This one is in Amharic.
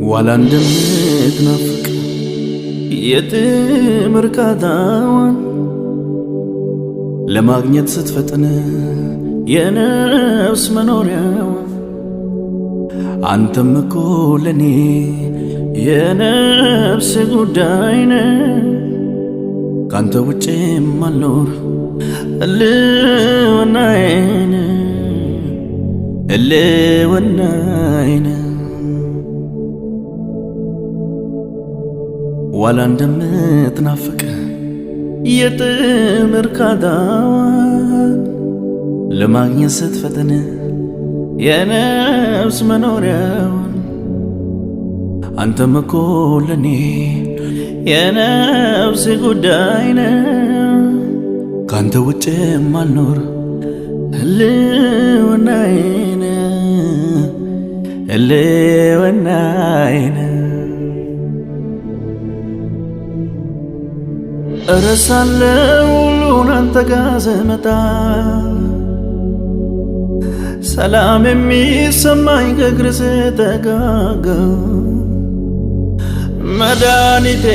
ዋላ እንደምትናፍቅ የጥም እርካታዋን ለማግኘት ስትፈጥን የነፍስ መኖሪያዋን፣ አንተም እኮ ለኔ የነፍስ ጉዳይ ነህ። ካንተ ውጭ አልኖር፣ ህልውናዬን ህልውናዬን። ዋላ እንደምትናፍቅ የጥም እርካታዋን ለማግኘት ስትፈጥን የነፍስ መኖሪያዋን፣ አንተም እኮ ለኔ የነፍስ ጉዳይ ነህ። ካንተ ውጭ አልኖር፣ ህልውናዬን ህልውናዬን። እረሳለሁ ሁሉን አንተ ጋር ስመጣ፣ ሰላም የሚሰማኝ ከእግር ስጠጋጋ፣ መድኃኒቴ።